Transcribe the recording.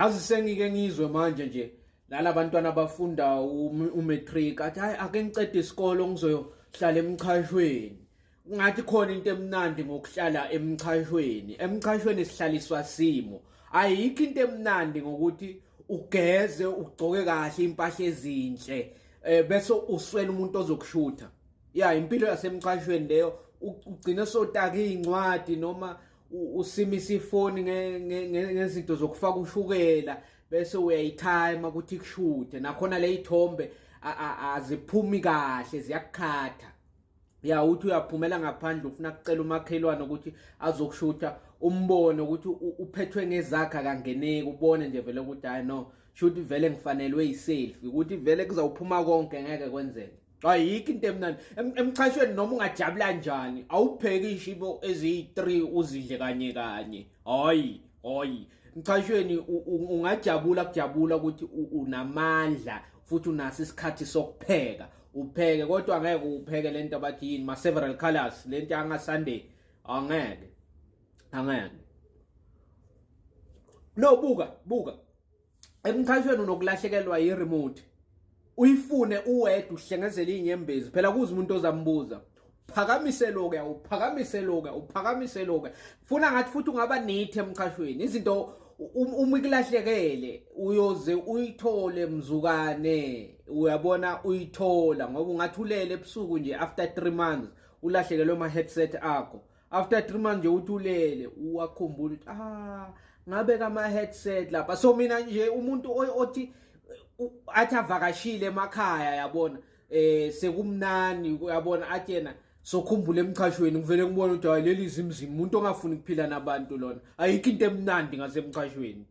Yazi sengike ngizwe manje nje nalabantwana abafunda umatric athi hayi ake ngicede isikolo ngizoyohlala emchashweni. Ngathi khona into emnandi ngokuhlala emchashweni. Emchashweni sihlaliswa simo. Ayikho into emnandi ngokuthi ugeze ugcoke kahle impahla ezinhle bese uswela umuntu ozokushutha. Ya impilo yasemchashweni leyo ugcine sotaka izincwadi noma usimisa ifoni ngezinto zokufaka ushukela bese uyayithayima ukuthi kushuthe nakhona le ithombe aziphumi kahle ziyakukhatha. Ya uthi uyaphumela ngaphandle ufuna kucela umakhelwane ukuthi azokushutha umbone ukuthi uphethwe ngezakhe akangeneki ubone nje vele ukuthi hayi no shuthi vele ngifanelwe yiselfie ukuthi vele kuzawuphuma konke ngeke kwenzeke. Ayikho into emnandi emchashweni noma ungajabula njani awupheki ishibo eziyi-3 uzidle kanye kanye. Hayi, hayi. Emchashweni ungajabula kujabula ukuthi unamandla futhi unaso isikhathi sokupheka. Upheke kodwa ngeke upheke lento abathi yini ma several colors lento yanga Sunday angeke. Angeke. No buka, buka. Emchashweni unokulahlekelwa yi-remote. Uyifune uwedwa uhlengezele inyembezi phela kuze umuntu ozambuza. Phakamise lokho, uphakamise lokho, uphakamise lokho. Funa ngathi futhi ungaba neat emchashweni. Izinto uma ikulahlekele uyoze uyithole mzukane. Uyabona uyithola ngoba ungathulele ebusuku nje after 3 months ulahlekelwe ama headset akho. After 3 months nje uthulele uwakhumbula ukuthi ah ngabe kama headset lapha. So mina nje umuntu othi athi avakashile emakhaya yabona sekumnani uyabona athi yena sokhumbula emchashweni ngivele ngibone ukuthi hayi leli zimzima umuntu ongafuni ukuphila nabantu lona. Ayikho into emnandi ngasemchashweni.